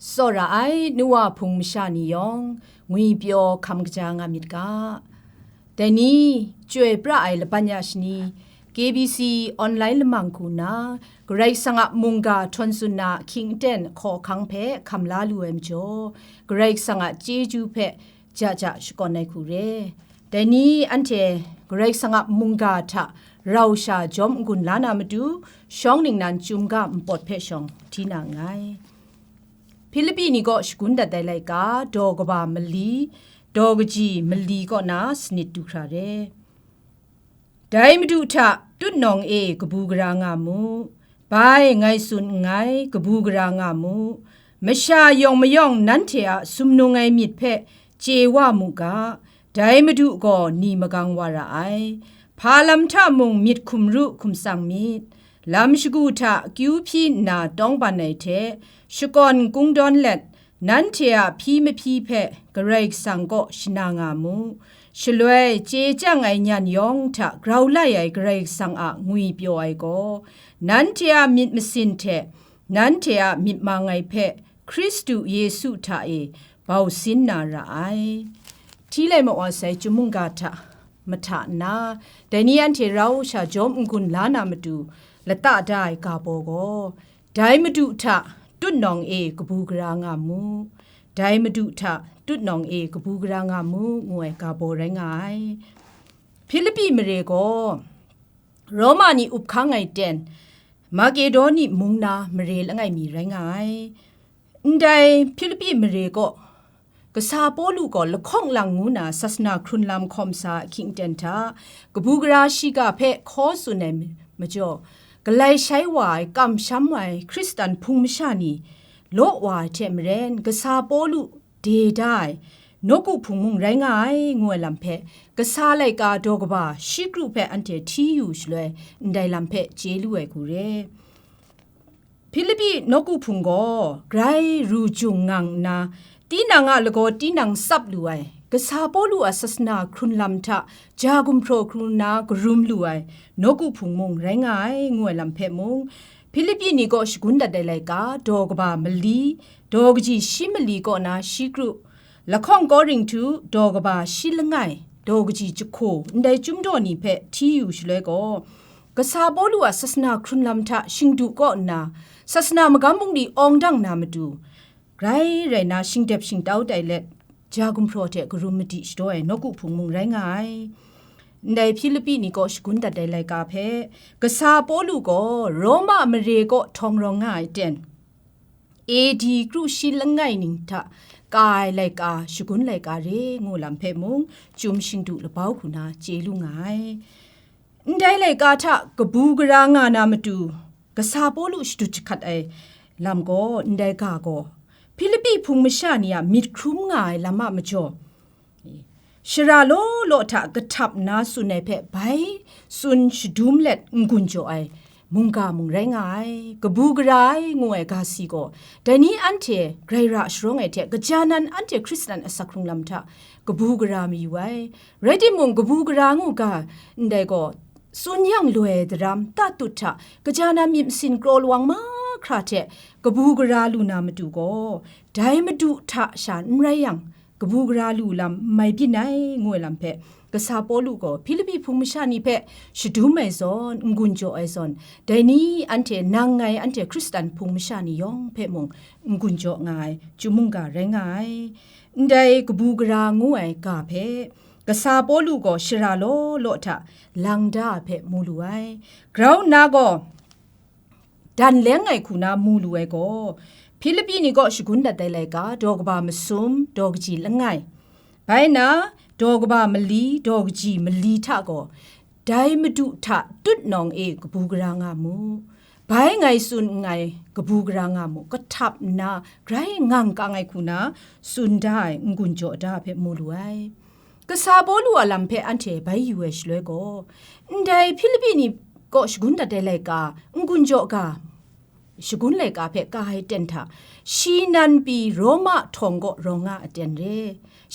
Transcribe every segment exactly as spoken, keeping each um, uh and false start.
Tsawra ai nu wa hpung masha ni yawng, ngwipyaw hkam kaja nga myit ga. Dai ni, chyoi pra ai laban ya shani, K B C online lamang hku na, Karai Kasang a mungga htawn tsun na ahkying aten hkaw ahkang hpe hkam la lu ai majaw, Karai Kasang a chyeju hpe ja ja shakawn ai hku re. Dai ni anhte Karai Kasang a mungga hta rau sha jawm n-gun la na matu, shawng ningnan chyum ga npawt hpe shawng hti na nngai. Hpilipi ni kaw shagun dat ai laika, daw kaba mali, daw kaji mali kaw na sanit du hkra re. Dai Madu hta tutnawng e kabu gara nga mu, bai ngai tsun nngai, kabu gara nga mu, masha yawng mayawng nanhte a sumnung ai myit hpe chye wa mu ga, dai Madu gaw ni magang wa ra ai. Hpa lam hta mung myit hkum ru hkum tsang myit, lam shagu hta akyu hpyi nna tawng ban ai hte, shakawn kungdawn let, nanhte a hpyi mahpyi hpe Karai Kasang kaw shana nga mu. Shaloi chye chyang ai nyan yawng hta grau lai ai Karai Kasang a ngwipyaw ai gaw, nanhte a myit masin hte nanhte a myit mang ai hpe Hkristu Yesu hta e bau sin na ra ai. Hti lai ma wa sai chyum mungga hta mahta nna, dai ni anhte rau sha jawm n-gun la na matu lata da ai ga baw gaw, dai Madu hta tutnawng e kabu gara nga mu, dai Madu hta tutnawng e kabu gara nga mu, ngu ai ga baw rai nga ai. Hpilipi mare gaw, Roma ni up hkang ai ten, Makedoni mung na mare langai mi rai nga ai. Ndai Hpilipi mare kaw, kasa Pawlu gaw lahkawng lang ngu na sasana hkrun lam hkawm sa ahkying ten hta, kabu gara shiga hpe hkaw tsun ai majaw, galai shai wa ai, kamsham wa ai Hkristan hpung masha ni law wa ai hte maren, kasa Pawlu de da ai, nawku hpung mung rai nga ai, ngu ai lam hpe, kasa laika daw kaba shi kru hpe anhte hti yu shaloi, ndai lam hpe chye lu ai hku re. Hpilipi nawku hpung gaw grai ru jung ngang nna, tinang a lagaw tinang tsap lu ai, kasa Pawlu a sasana hkrun lam hta ja gumhpraw hkrung nna karum lu ai, nawku hpung mung rai nga ai, ngu ai lam hpe mung, Hpilipi ni kaw shagun dat ai laika, daw kaba mali, daw kaji shi mali kaw na shi kru, lahkawng Korinhtu, daw kaba shi langai, daw kaji jahku, ndai chyum daw ni hpe hti yu shaloi gaw, kasa Pawlu a sasana hkrun lam hta shingdu kaw nna, sasana magam bungli awng dang na matu, grai rai na, shingdep shingtau tai let, ja gumhpraw hte karum madi shadaw ai nawku hpung mung rai nga ai. Ndai Hpilipi ni kaw shagun dat ai laika hpe, kasa Pawlu gaw Roma mare kaw htawng rawng nga ai ten, A D kru shi langai ning hta ka ai laika, shagun laika re ngu lam hpe mung, chyum shingdu labau hku na chye lu nga ai. Ndai laika hta kabu gara nga na matu, kasa Pawlu shadut jahkat ai lam gaw, ndai ga gaw, Hpilipi hpung masha ni a myit hkrum nga ai lam a majaw, shara law law hta kahtap nna tsun ai hpe bai tsun shadum let n-gun jaw ai mungga mung rai nga ai, kabu gara ai ngu ai ga si gaw, dai ni anhte grai ra sharawng ai hte, kaja nan anhte Hkristan asak hkrung lam hta kabu gara mayu ai. Rai timung, kabu gara ngu ga ndai gaw, tsun yang loi daram, tatut hta, kaja nan myit masin kraw lawang mahkra hte kabu gara lu na matu gaw, dai Madu hta sha n rai yang, kabu gara lu lam n mai byin ai, ngu ai lam hpe, kasa Pawlu gaw Hpilipi hpung masha ni hpe shadum ai zawn, n-gun jaw ai zawn, dai ni anhte nang ngai anhte Hkristan hpung masha ni yawng hpe mung n-gun jaw nga ai, chyum mungga rai nga ai. Ndai kabu gara ngu ai ga hpe, kasa Pawlu gaw shara law law hta lang da ai hpe mu lu ai. Grau nna gaw, dan leng ai hku na mu lu ai gaw, Hpilipi ni kaw shagun dat ai laika, daw kaba masum, daw kaji langai, bai na, daw kaba mali, daw kaji mali hta gaw, dai Madu hta tutnawng e kabu gara nga mu, bai ngai tsun nngai, kabu gara nga mu, kahtap nna grai ngang kang ai hku na tsun da ai n-gun jaw da ai hpe mu lu ai. Kasa Pawlu a lam hpe anhte bai yu ai shaloi gaw, ndai Hpilipi ni kaw shagun dat ai laika, n-gun jaw ga, shagun laika hpe ka ai ten hta, shi nan pyi Roma htawng kaw rawng nga aten re.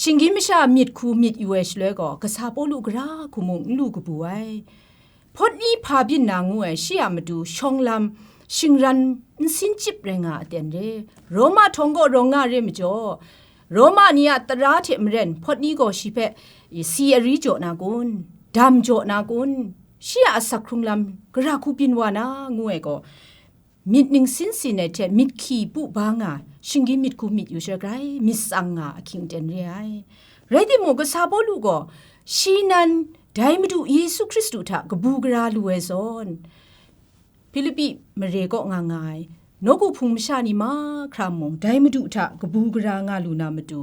Shinggyim masha myit hku myit yu ai shaloi gaw, kasa Pawlu gara hku mung n lu kabu ai. Hpawt ni hpa byin na ngu ai shi a matu shawng lam, shingran nsin chyip rai nga a ten re. Roma htawng gaw rawng nga re majaw, Roma ni a tara hte maren hpawt ni gaw shi hpe si ari jaw na kun? Dam jaw na kun? Shi a asak hkrung lam gara hku byin wa na, ngu ai gaw, myit ningsin sin ai hte myit hkyi pu ba nga, shinggyim myit hku myit yu sha grai myit tsang nga ahkying ten re ai. Rai timung, kasa Pawlu gaw shi nan dai Madu Yesu Hkristu hta kabu gara lu ai zawn, Hpilipi mare kaw nga nga ai nawku hpung masha ni mahkra mung, dai Madu hta kabu gara nga lu na matu,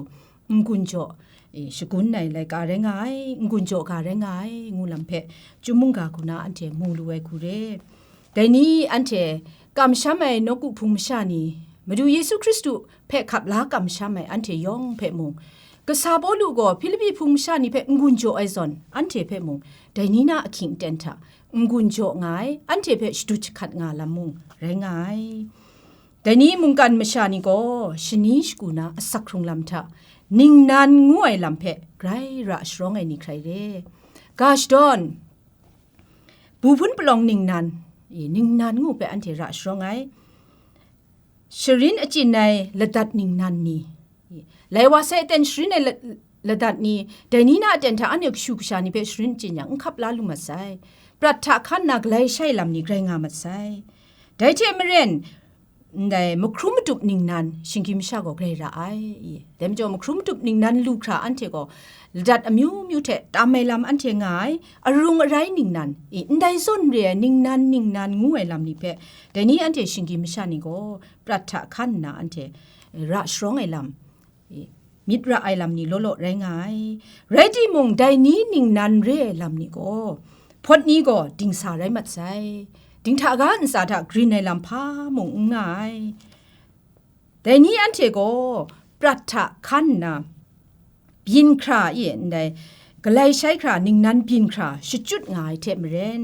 n-gun jaw, e, shagun ai laika rai nga ai, n-gun jaw ga rai nga ai, ngu lam hpe, chyum mungga hku na anhte mu lu ai hku re. Dai ni anhte kamsham ai nawku hpung masha ni, Madu Yesu Hkristu hpe hkap la kamsham ai anhte yawng hpe mung, kasa Pawlu gaw Hpilipi hpung masha ni hpe n-gun jaw ai zawn, anhte hpe mung, dai ni na ahkying aten hta n-gun jaw nga ai, anhte hpe shadut jahkat nga lam mung rai nga ai. Dai ni mungkan masha ni gaw shani shagu na asak hkrung lam hta ningnan ngu ai lam hpe grai ra sharawng ai ni hkrai re. Ga shadawn, bu hpun palawng ningnan, e, ningnan ngu hpe anhte ra sharawng ai. Sharin achyin ai ladat ningnan ni, e, lai wa sai aten sharin ai la-, ladat ni, dai ni na aten hta anhte kashu kasha ni hpe sharin achyin yang, n hkap la lu mat sai. Prat hta hkan nna galai shai lam ni grai nga mat sai. Dai hte maren, ndai mahkrum madup ningnan shinggyim masha gaw grai ra ai. Dai majaw, mahkrum madup ningnan lu hkra anhte gaw ladat amyu myu hte tam ai lam anhte nga ai, arung arai ningnan, i, ndai zawn re ai ningnan, ningnan ngu ai lam ni hpe, dai ni anhte shinggyim masha ni gaw prat hta hkan nna anhte ra sharawng ai lam, i, myit ra ai lam ni law law rai nga ai. Rai timung, dai ni ningnan re ai lam ni gaw, hpawt ni gaw dingsa rai mat sai. Dinghta ga ntsa hta grin ai lam hpa mung n nga ai. Dai ni anhte gaw prat hta hkan nna, byin hkra e ndai, galai shai hkra ningnan byin hkra shachyut nga ai hte maren,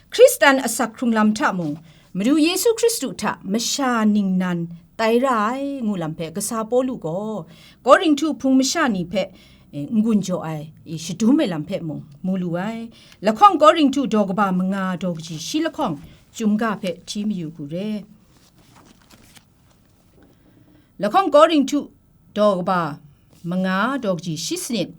Hkristan asak hkrung lam hta mung, Madu Yesu Hkristu hta masha ningnan tai ra ai, ngu lam hpe kasa Pawlu gaw Korinhtu hpung masha ni hpe, e, n-gun jaw ai, e, shadum ai lam hpe mung mu lu ai. Lahkawng Korinhtu daw kaba manga daw kaji shi lahkawng chyum ga hpe hti mayu hku re. Lahkawng Korinhtu daw kaba manga daw kaji shi sanit,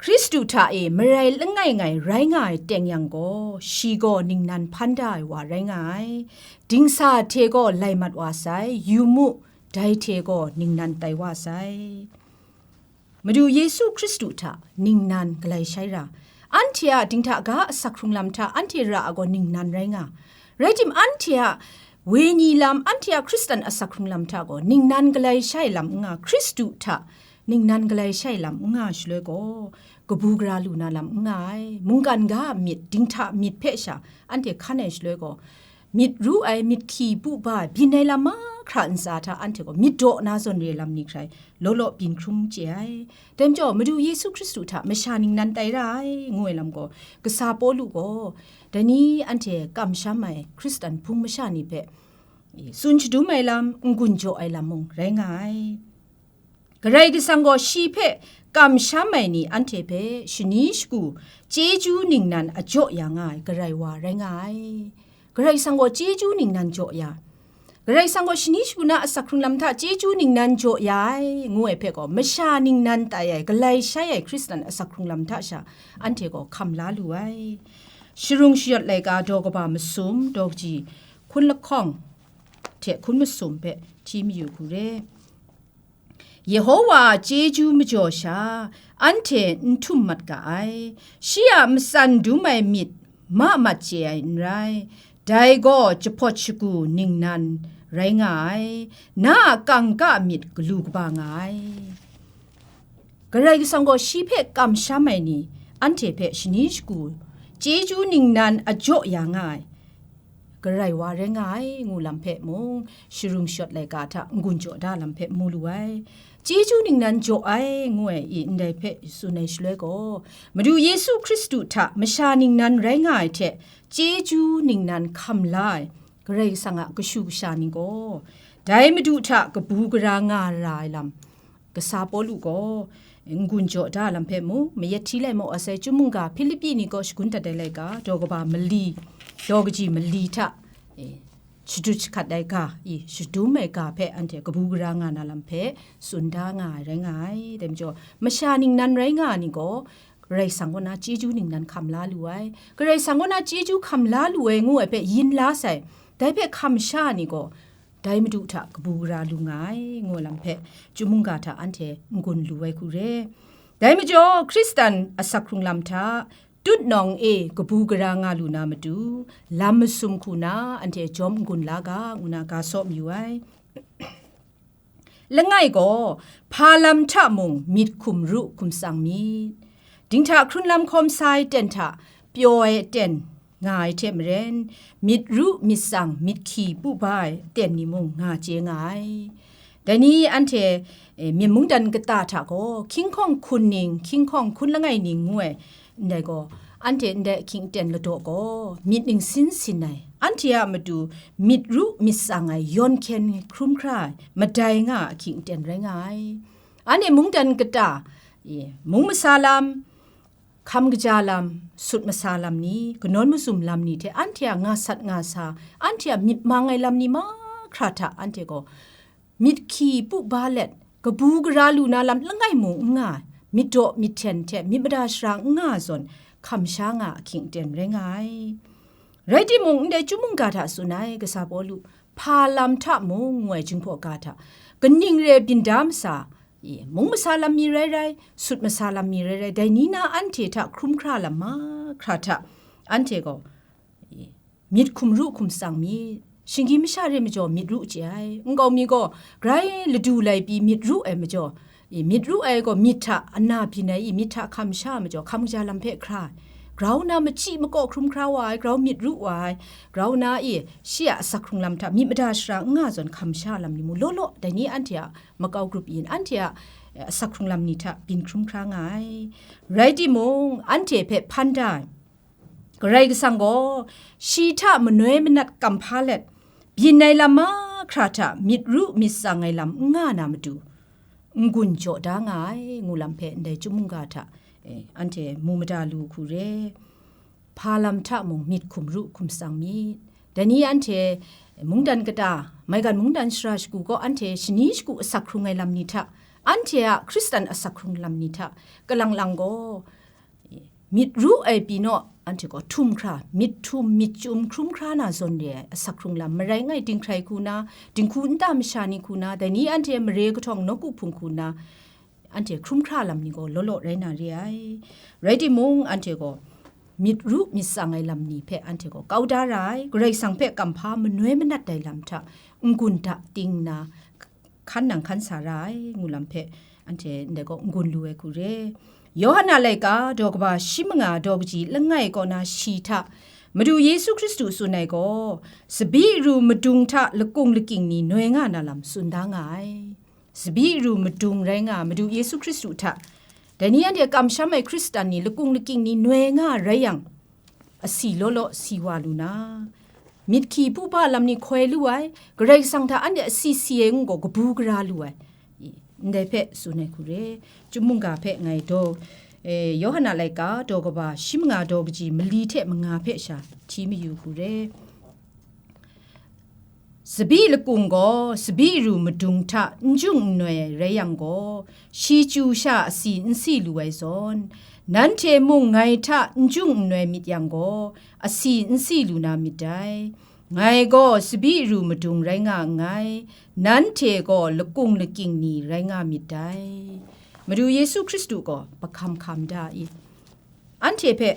Hkristu hta e marai langai ngai rai nga ai teng yang gaw, shi gaw ningnan hpan da ai wa rai nga ai. Dingsa hte gaw lai mat wa sai, yu mu, dai hte gaw ningnan tai wa sai. Madu Yesu Hkristu hta ningnan galai shai ra, anhte a dinghta ga asak hkrung lam hta anhte ra ai gaw ningnan rai nga. Rai tim, anhte a wenyi lam, anhte a Hkristan asak hkrung lam hta gaw ningnan galai shai lam n nga, Hkristu hta ningnan galai shai lam n nga shaloi gaw, kabu gara lu na lam n nga ai. Mungkan ga a myit, dinghta myit hpe sha anhte hkan ai shaloi gaw, myit ru ai, myit hkyi bu ba ai, byin ai lam mahkra ntsa hta anhte gaw myit daw na zawn re lam ni hkrai law law byin hkrum chye ai. Dai majaw, Madu Yesu Hkristu hta masha ningnan tai ra ai, ngu ai lam gaw, kasa Pawlu gaw dai ni anhte kamsham ai Hkristan hpung masha ni hpe tsun shadum ai lam, n-gun jaw ai lam mung rai nga ai. Karai Kasang gaw shi hpe kamsham ai ni anhte hpe shani shagu chyeju ningnan a jaw ya nga ai Karai wa rai nga ai. Karai Kasang gaw chyeju ningnan jaw ya, Karai Kasang gaw shani shagu na asak hkrung lam hta chyeju ningnan jaw ya ai, ngu ai hpe gaw, masha ningnan tai ai, galai shai ai Hkristan asak hkrung lam hta sha anhte gaw hkam la lu ai. Sharung shayawt laika daw kaba masum daw kaji hkun lahkawng hte hkun masum hpe hti mayu hku re. Yehowa a chyeju majaw sha, anhte n htum mat ga ai. Shi a matsan dum ai myit ma mat chye ai n rai, dai gaw jahpawt shagu ningnan rai nga ai, na a kangka myit galu kaba nga ai. Karai Kasang gaw shi hpe kamsham ai ni, anhte hpe shani shagu chyeju ningnan a jaw ya nga ai, Karai wa rai nga ai, ngu lam hpe mung, sharung shawt laika hta n-gun jaw da lam hpe mu lu ai. Chyeju ningnan jaw ai, ngu ai i ndai hpe tsun ai shaloi gaw, Madu Yesu Hkristu hta masha ningnan rai nga ai hte, chyeju ningnan hkam la ai Karai Kasang a kashu kasha ni gaw, dai Madu hta kabu gara nga ra ai lam, kasa Pawlu gaw n-gun jaw da lam hpe mung, mayat hti lai maw asai, Chyum mungga Hpilipi ni kaw shagun dat ai laika, daw kaba mali, daw kaji mali hta, e, shadut shahkat ai ga, i, shadum ai ga hpe anhte kabu gara nga na lam hpe tsun da nga ai rai nga ai. Dai majaw, masha ningnan rai nga ai ni gaw, Karai Kasang kaw na chyeju ningnan hkam la lu ai. Karai Kasang kaw na chyeju hkam la lu ai ngu ai hpe yin la sai. Dai hpe hkam sha ai ni gaw, dai Madu hta kabu gara lu nga ai, ngu ai lam hpe, Chyum mungga hta anhte n-gun lu ai hku re. Dai majaw, Hkristan asak hkrung lam hta, tutnawng e kabu gara nga lu na matu, lam masum hku na anhte jawm n-gun la ga, ngu na ga saw mayu ai. Langai gaw, hpa lam hta mung myit hkum ru hkum tsang myit. Dinghta hkrun lam hkawm sa ai ten hta pyaw ai aten nga ai hte maren, myit ru myit tsang, myit hkyi pu ba ai aten ni mung nga chye nga ai. Dai ni anhte, eh, myen mungdan kata hta gaw, hkying hkawng hkun ning, hkying hkawng hkun langai ning ngu ai, ndai gaw, anhte ndai ahkying aten ladaw gaw, myit ningsin sin ai, anhte a matu myit ru myit tsang ai, yawn hkyen hkrum hkra ai, madai nga ai ahkying aten rai nga ai. Anhte mungdan kata, e, mung masa lam, hkam kaja lam, sut masa lam ni, kanawn mazum lam ni hte anhte a nga sat nga sa, anhte a myit mang ai lam ni mahkra hta anhte gaw, myit hkyi pu ba let, kabu gara lu na lam langai mung n nga, myit daw myit hten hte myit mada shara n nga zawn, hkam sha nga ahkying aten rai nga ai. Rai timung, ndai Chyum mungga hta tsun ai kasa Pawlu, hpa lam hta mung ngu ai Jinghpaw ga hta, kaning re byin da masa, i, mung masa lam mi rai rai, sut masa lam mi rai rai, dai ni na anhte hta hkrum hkra lam mahkra hta, anhte gaw, i, myit hkum ru hkum tsang myit. Shinggyim masha re majaw myit ru chye ai. Nkau mi gaw, grai ladu lai pyi myit ru ai majaw, i, myit ru ai gaw myit hta ana byin ai, i, myit hta hkam sha ai majaw, hkam kaja lam hpe hkra ai. Grau na machyi makaw hkrum hkra wa ai, grau myit ru wa ai, grau na, i, shi a asak hkrung lam hta myit mada shara n nga zawn hkam sha lam ni mung law law, dai ni anhte a makau grup yin, anhte a, eh, asak hkrung lam ni hta byin hkrum hkra nga ai. Rai timung, anhte hpe hpan da ai. Karai Kasang gaw, shi hta manoi manat kam hpa let, byin ai lam mahkra hta myit ru myit tsang ai lam n nga na matu, n-gun jaw da nga ai, ngu lam hpe ndai Chyum mungga hta, eh, anhte mu mada lu hku re. Hpa lam hta mung myit hkum ru hkum tsang myit. Dai ni anhte mungdan kata, maigan mungdan shara shagu gaw anhte shani shagu asak hkrung ai lam ni hta, anhte a Hkristan asak hkrung lam ni hta, kalang lang gaw, myit ru ai pyi naw, anhte gaw htum hkra, myit htum, myit chyum hkrum hkra na zawn re ai asak hkrung lam, marai langai dinghkrai hku na, dinghku nta masha ni hku na, dai ni anhte mare kahtawng nawku hpung hku na, anhte hkrum hkra lam ni gaw law law rai na re ai. Rai timung, anhte gaw myit ru myit tsang ai lam ni hpe anhte gaw kau da ra ai, Karai Kasang hpe kam hpa manoi manat ai lam hta n-gun da ting nna, hkan nang hkan sa ra ai, ngu lam hpe anhte ndai gaw n-gun lu ai hku re. Yawhan a laika, daw kaba shi manga, daw kaji langai kaw na shi hta, Madu Yesu Hkristu tsun ai gaw, tsabyi ru madung hta lakung lakying ni noi nga na lam tsun da nga ai. Tsabyi ru madung rai nga Madu Yesu Hkristu hta, dai ni anhte kamsham ai Hkristan ni lakung lakying ni noi nga rai yang, asi law law si wa lu na, myit hkyi pu ba lam ni hkoi lu ai, Karai Kasang hta anhte asi si ai ngu gaw kabu gara lu ai, i, ndai hpe tsun ai hku re. Chyum mungga hpe ngai daw, eh, Yawhan a laika, daw kaba shi manga, daw kaji mali hte manga hpe sha hti mayu hku re. Tsabyi lakung gaw tsabyi ru madung hta n jung n noi ai rai yang gaw, shi chyu sha asi n si lu ai zawn, nanhte mung ngai hta n jung n noi myit yang gaw, asi n si lu na myit dai. Ngai gaw tsabyi ru madung rai nga nngai, nanhte gaw lakung lakying ni rai nga myit dai. Madu Yesu Hkristu gaw pahkam hkam da i? Anhte hpe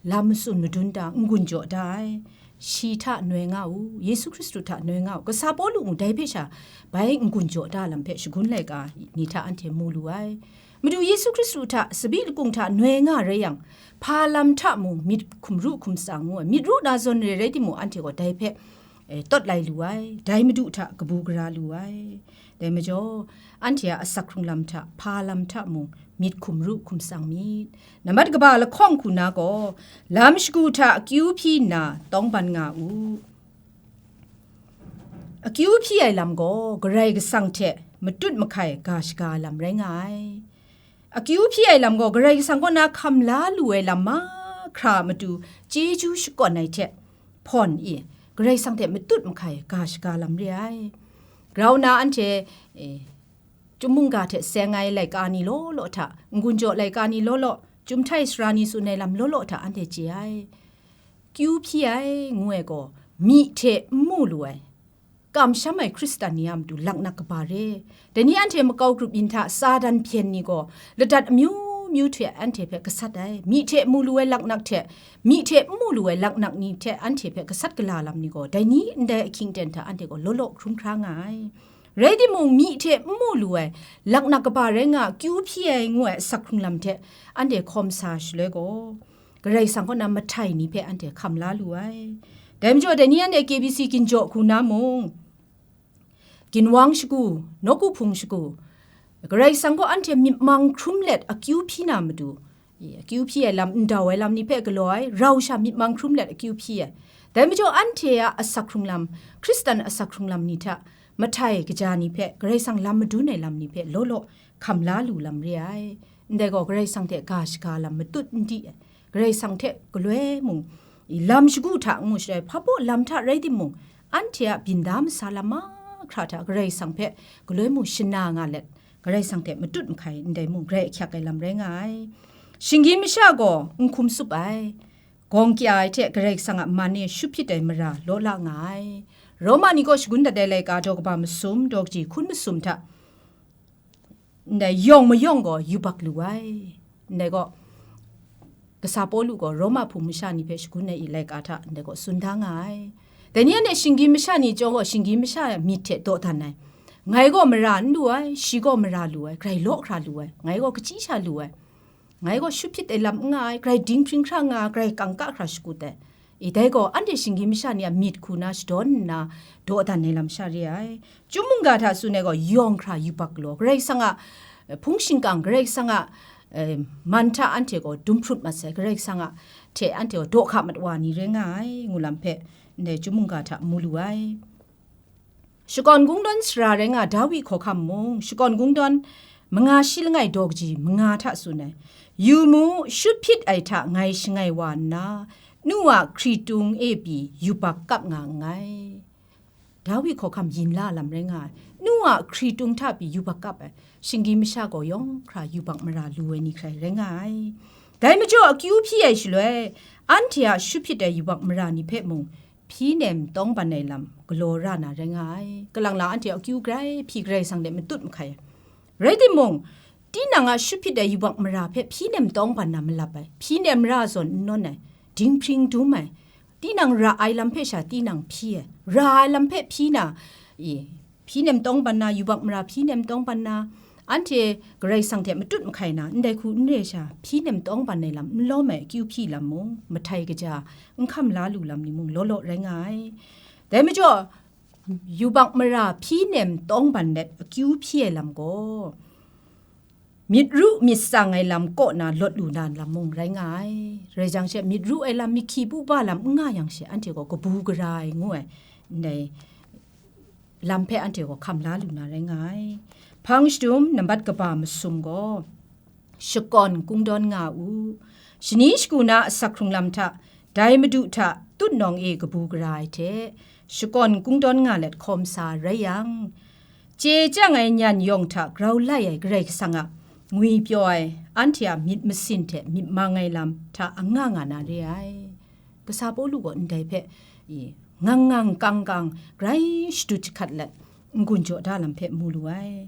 lam matsun madun da, n-gun jaw da ai. Shi hta noi nga u, Yesu Hkristu hta noi nga u, kasa Pawlu mung dai hpe sha bai n-gun jaw da lam hpe shagun laika ni hta anhte mu lu ai. Madu Yesu Hkristu hta tsabyi lakung hta noi nga rai yang, hpa lam hta mung myit hkum ru hkum tsang ngu ai, myit ru na zawn re rai timung, anhte gaw dai hpe, eh, tawt lai lu ai, dai Madu hta kabu gara lu ai. Dai majaw, anhte a asak hkrung lam hta, hpa lam hta mung, myit hkum ru hkum tsang myit. Nambat kaba lahkawng hku na gaw, lam shagu hta akyu hpyi nna tawng ban nga u. Akyu hpyi ai lam gaw, Karai Kasang hte matut mahkai ga shaga ai lam rai nga ai. Akyu hpyi ai lam gaw, Karai Kasang kaw na hkam la lu ai lam mahkra a matu chyeju shakawn ai hte, hpawn i, Karai Kasang hte matut mahkai ga shaga lam re ai. Grau na anhte, e, chyum mungga hte seng ai laika ni law law hta, n-gun jaw laika ni law law, chyum htai sara ni tsun ai lam law law hta anhte chye ai. Kyu hpyi ai, ngu ai gaw, myi hte n mu lu ai, kamsham ai Hkristan ni a matu laknak kaba re. Dai ni anhte makau grup yin hta Satan hpyen ni gaw, ladat amyu myu hte anhte hpe gasat ai. Myi hte mu lu ai laknak hte, myi hte n mu lu ai laknak ni hte anhte hpe gasat gala lam ni gaw, dai ni ndai ahkying aten hta anhte gaw law law hkrum hkra nga ai. Rai timung, myi hte n mu lu ai, laknak kaba rai nga, kyu hpyi ai ngu ai asak hkrung lam hte anhte hkawm sa shaloi gaw, Karai Kasang kaw na mahtai ni hpe anhte hkam la lu ai. Dai majaw, dai ni anhte K B C ginjaw hku na mung, ginwang shagu, nawku hpung shagu, Karai Kasang kaw anhte myit mang hkrum let akyu hpyi na matu, akyu hpyi ai lam, ndau ai lam ni hpe galaw ai, rau sha myit mang hkrum let akyu hpyi ai. Dai majaw, anhte a asak hkrung lam, Hkristan asak hkrung lam ni hta mahtai kaja ni hpe, Karai Kasang lam madun ai lam ni hpe law law hkam la lu lam re ai. Ndai gaw, Karai Kasang hte ga shaga lam matut n di ai. Karai Kasang hte galoi mung, lam shagu hta ngu shaloi, hpa baw lam hta rai timung, anhte a byin da masa lam mahkra hta Karai Kasang hpe galoi mung shana nga let, Karai Kasang hte matut mahkai ndai mung, grai ahkyak ai lam rai nga ai. Shinggyim masha gaw n hkum tsup ai, gawng kya ai hte Karai Kasang a man e shut hpyit ai mara law la nga ai. Roma ni gaw shagun dat ai laika daw kaba masum, daw kaji hkun masum hta, ndai yawng mayawng gaw yubak lu ai. Ndai gaw, kasa Pawlu gaw Roma hpung masha ni hpe shagun ai i laika hta ndai gaw tsun da nga ai. Dai ni anhte shinggyim masha ni chyawm gaw, shinggyim masha myit hte dawdan ai. Ngai gaw mara n lu ai, shi gaw mara lu ai, grai law hkra lu ai, ngai gaw kachyi sha lu ai. Ngai gaw shut hpyit ai lam n nga ai, grai dinghpring hkra nga, grai kangka hkra shakut ai. I dai gaw, anhte shinggyim masha ni a myit hku na shadawn nna, dawdan ai lam sha re ai. Chyum mungga hta tsun ai gaw, yawng hkra yubak galaw, Karai Kasang a, eh, hpung shingkang, Karai Kasang a, eh, man hta anhte gaw dum hprut mat sai, Karai Kasang a hte anhte gaw daw hka mat wa ni rai nga ai, ngu lam hpe, ndai Chyum mungga hta mu lu ai. Shakawn kungdawn sara rai nga Dawi hkawhkam mung, shakawn kungdawn manga shi langai daw kaji manga hta tsun ai, Yu mu, shut hpyit ai hta ngai shangai wa nna, nu a hkritung e pyi yubak kap nga nngai. Dawi hkawhkam yin la lam rai nga ai, nu a hkritung hta pyi yubak kap ai, shinggyim masha gaw yawng hkra yubak mara lu ai ni hkrai rai nga ai. Dai majaw, akyu hpyi ai shaloi, anhte a shut hpyit ai yubak mara ni hpe mung, hpyi nem tawng ban ai lam galaw ra na rai nga ai. Kalang lang anhte akyu grai hpyi Karai Kasang de matut mahkai ai. Rai timung, tinang a shut hpyit ai yubak mara hpe hpyi nem tawng ban na malap ai, hpyi nem ra zawn n nawn ai, dinghpring dum ai, tinang ra ai lam hpe sha tinang hpyi ai, ra ai lam hpe hpyi na, i, hpyi nem tawng ban na, yubak mara hpyi nem tawng ban na, anhte Karai Kasang hte matut mahkai na, ndai hku n re sha, hpyi nem tawng ban ai lam n lawm ai akyu hpyi lam mung, mahtai kaja n hkam la lu lam ni mung law law rai nga ai. Dai majaw, yubak mara hpyi nem tawng ban let akyu hpyi ai lam gaw, myit ru myit tsang ai lam kaw na lawt lu na lam mung rai nga ai. Rai jang she, myit ru ai lam, myit hkyi bu ba lam n nga yang she, anhte gaw kabu gara ai ngu ai, ndai lam hpe anhte gaw hkam la lu na rai nga ai. Hpang shadum nambat kaba masum gaw, shakawn kungdawn nga u. Shani shagu na asak hkrung lam hta, dai Madu hta tutnawng e kabu gara ai hte, shakawn kungdawn nga let hkawm sa rai yang, chye chyang ai nyan yawng hta grau lai ai Karai Kasang a ngwipyaw ai, anhte a myit masin hte myit mang ai lam hta anga nga na re ai. Kasa Pawlu gaw ndai hpe, i, ngang ngang kang kang, grai shadut jahkat let, n-gun jaw da lam hpe mu lu ai.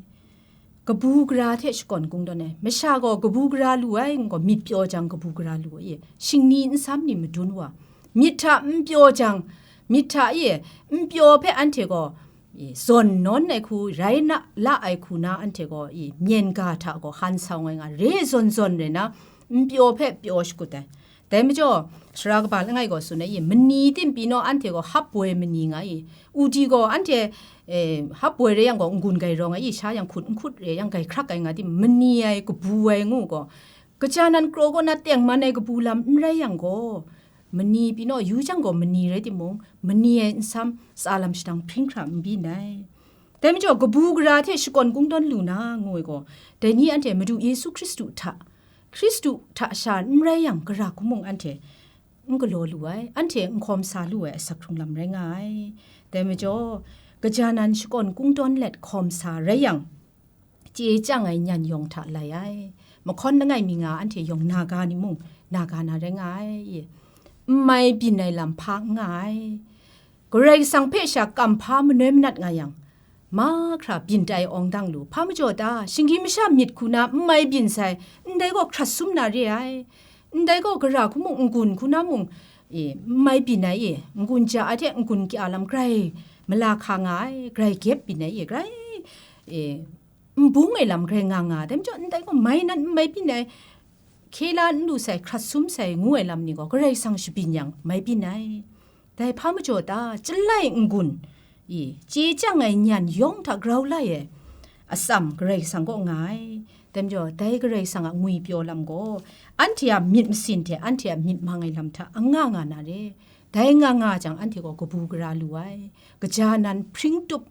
Kabu gara hte shakawn kungdawn ai. Masha gaw kabu gara lu ai, n gaw myit pyaw jang kabu gara lu ai, shingni nsam ni madun wa, myit hta n pyaw jang, myit hta e, n pyaw hpe anhte gaw, e, zawn nawn ai hku, rai na, la ai hku na anhte gaw, e, myen ga hta gaw han sau ai nga, re zawn zawn rai na, n pyaw hpe pyaw shakut ai. Dai majaw, sara kaba langai gaw tsun ai, e, mani tim pyi naw anhte gaw hap woi mani nga i, udi gaw anhte, e, hap woi rai yang gaw n-gun grai rawng ai i, sha yang hkut n hkut re yang grai hkrak ai nga tim, mani ai, kabu ai ngu gaw, kaja nan kraw kaw na tengman ai kabu lam n rai yang gaw, mani pyi naw yu jang gaw mani rai timung, mani ai nsam tsa lam shadang hpring hkra n byin ai. Dai majaw, kabu gara hte shakawn kungdawn lu na, ngu ai gaw, dai ni anhte Madu Yesu Hkristu hta, Hkristu hta sha n rai yang, gara hku mung anhte n galaw lu ai, anhte n hkawm sa lu ai asak hkrung lam rai nga ai. Dai majaw, kaja nan shakawn kungdawn let hkawm sa rai yang, chye chyang ai nyan yawng hta lai ai. Mahkawn langai mi nga anhte yawng na ga ni mung, na ga na rai nga ai. N mai byin ai lam hpa n nga ai. Karai Kasang hpe sha kam hpa manoi manat nga yang, mahkra byin tai awng dang lu. Hpa majaw ta, shinggyim masha myit hku na n mai byin sai, ndai gaw hkrat sum na re ai. Ndai gaw gara hku mung, n-gun hku na mung, e, n mai byin ai e, n-gun ja ai hte n-gun kya lam grai mala hka nga ai, grai gyep byin ai e, grai, e, n bung ai lam grai nga nga ai. Dai majaw, ndai gaw mai nan n mai byin ai, hkye la n lu sai, hkrat sum sai ngu ai lam ni gaw Karai Kasang shabyin yang mai byin ai. Dai hpa majaw ta, chyalai n-gun, i, chye chyang ai nyan yawng hta grau lai ai atsam Karai Kasang kaw nga ai. Dai majaw, dai Karai Kasang a ngwipyaw lam gaw, anhte a myit masin hte anhte a myit mang ai lam hta anga nga na re. Dai nga nga jang, anhte gaw kabu gara lu ai. Kaja nan hpring tup,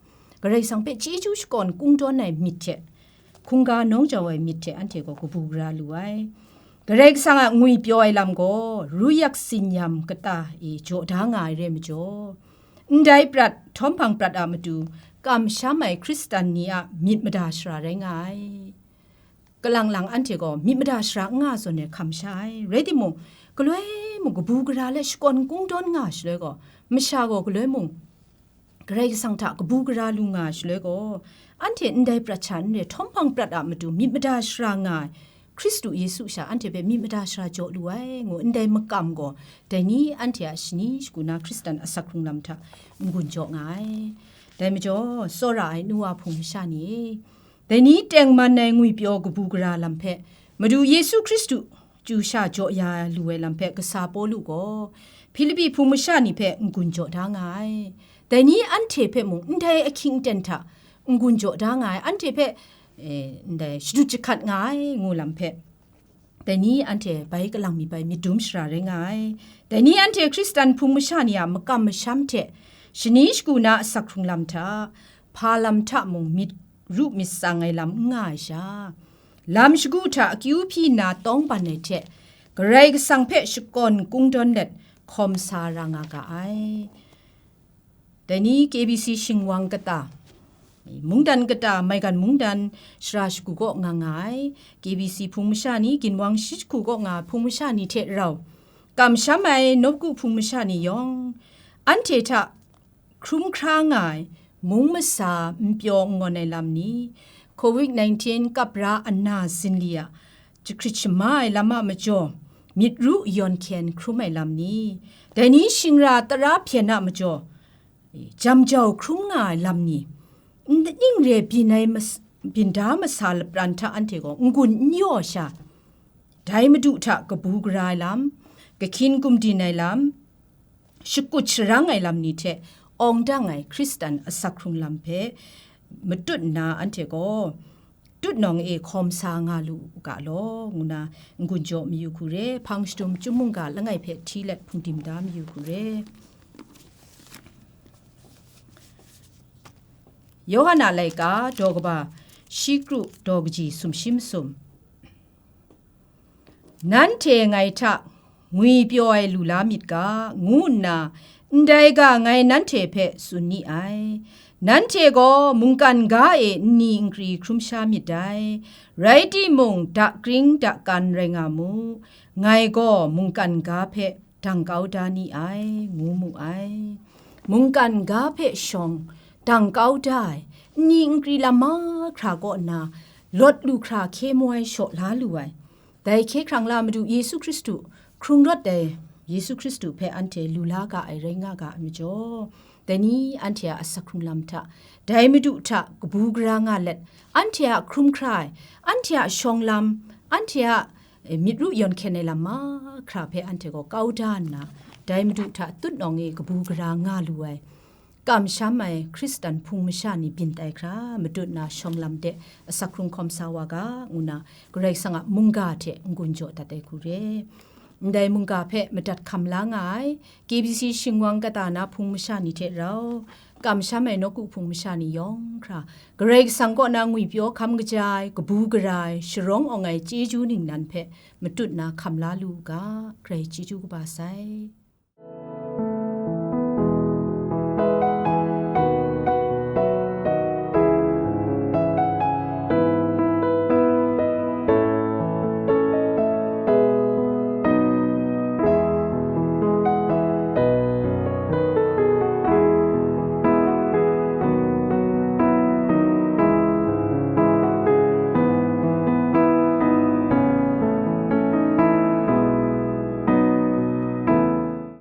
Karai Kasang hpe chyeju shakawn kungdawn ai myit hte, hkungga nawng jau ai myit hte anhte gaw kabu gara lu ai. Karai Kasang a ngwipyaw ai lam gaw, ruyak tsinyam kata e jaw da nga ai re majaw, ndai prat, htawm hpang prat a matu, kamsham ai Hkristan ni a myit mada shara rai nga ai. Kalang lang anhte gaw myit mada shara n nga zawn e hkam sha ai. Rai timung, galoi mung kabu gara let shakawn kungdawn nga shaloi gaw, masha gaw galoi mung Karai Kasang hta kabu gara lu nga shaloi gaw, anhte ndai prat sha n re, htawm hpang prat a matu myit mada shara nga ai, Hkristu Yesu sha anhte hpe myit mada shara jaw lu ai, ngu ndai makam gaw, dai ni anhte a shani shagu na Hkristan asak hkrung lam hta n-gun jaw nga ai. Dai majaw, tsawra ai nu wa hpung masha ni e, dai ni tengman ai ngwipyaw kabu gara lam hpe, Madu Yesu Hkristu chyu sha jaw ya lu ai lam hpe kasa Pawlu gaw, Hpilipi hpung masha ni hpe n-gun jaw da nga ai. Dai ni anhte hpe mung ndai ahkying aten hta n-gun jaw da nga ai, anhte hpe, e, ndai shadut jahkat nga ai, ngu lam hpe, dai ni anhte bai kalang mi bai myit dum shara rai nga ai. Dai ni anhte Hkristan hpung masha ni a makam masham hte shani shagu na asak hkrung lam hta, hpa lam hta mung myit ru myit tsang ai lam n nga ai sha, lam shagu hta akyu hpyi nna tawng ban ai hte, Karai Kasang hpe shakawn kungdawn let hkawm sa ra nga ga ai. Dai ni K B C shingwang kata, mungdan kata, maigan mungdan shara shagu kaw nga nga ai, K B C hpung masha ni, ginwang shi jahku kaw nga hpung masha ni hte rau, kamsham ai nawku hpung masha ni yawng, anhte hta hkrum hkra nga ai mung masa n pyaw n ngawn ai lam ni, covid nineteen kap ra ana zinli a jahkrit shama ai lam a majaw, myit ru yawn hkyen hkrum ai lam ni, dai ni shingra tara hpyen a majaw, jam jau hkrum nga ai lam ni, n-, ning re byin ai mas-, byin da masa lapran hta anhte gaw n-gun n yaw sha, dai Madu hta kabu gara ai lam, kahkyin gumdin ai lam, shakut sharang ai lam ni hte awng dang ai Hkristan asak hkrung lam hpe matut nna anhte gaw, tutnawng e hkawm sa nga lu u ga law, ngu na n-gun jaw mayu hku re, hpang shadum chyum mungga langai hpe hti let hpungdim da mayu hku re. Yawhan a laika, daw kaba shi kru, daw kaji sumshi masum. Nanhte ngai hta ngwi pyaw ai lu la myit ga, ngu nna ndai ga ngai nanhte hpe tsun ni ai. Nanhte gaw mungkan ga e nni nkri hkrum sha myit dai, rai timung, dakring dakan rai nga mu, ngai gaw mungkan ga hpe dang kau da ni ai, ngu mu ai. Mungkan ga hpe shawng dang kau da ai, nni nkri lam mahkra kaw nna, lawt lu hkra hkye mu ai shaw la lu ai, dai hkye hkrang la Madu Yesu Hkristu, hkrung rawt ai Yesu Hkristu hpe anhte lu la ga ai rai nga ga ai majaw, dai ni anhte a asak hkrung lam hta, dai Madu hta kabu gara nga let, anhte a hkrum hkra ai, anhte a shawng lam, anhte a, e, myit ru yawn hkyen ai lam mahkra hpe anhte gaw kau da nna, dai Madu hta tutnawng e kabu gara nga lu ai, kamsham ai Hkristan hpung masha ni byin tai hkra, matut na shawng lam de asak hkrung hkawm sa wa ga, ngu na Karai Kasang a mungga hte n-gun jaw dat ai hku re. ndai mungga hpe madat hkam la nga ai, K B C shingwang kata na hpung masha ni hte rau, kamsham ai nawku hpung masha ni yawng hkra, Karai Kasang kaw na ngwipyaw hkam kaja ai, kabu gara ai, sharawng awng ai chyeju ningnan hpe matut na hkam la lu u ga, Karai chyeju kaba sai.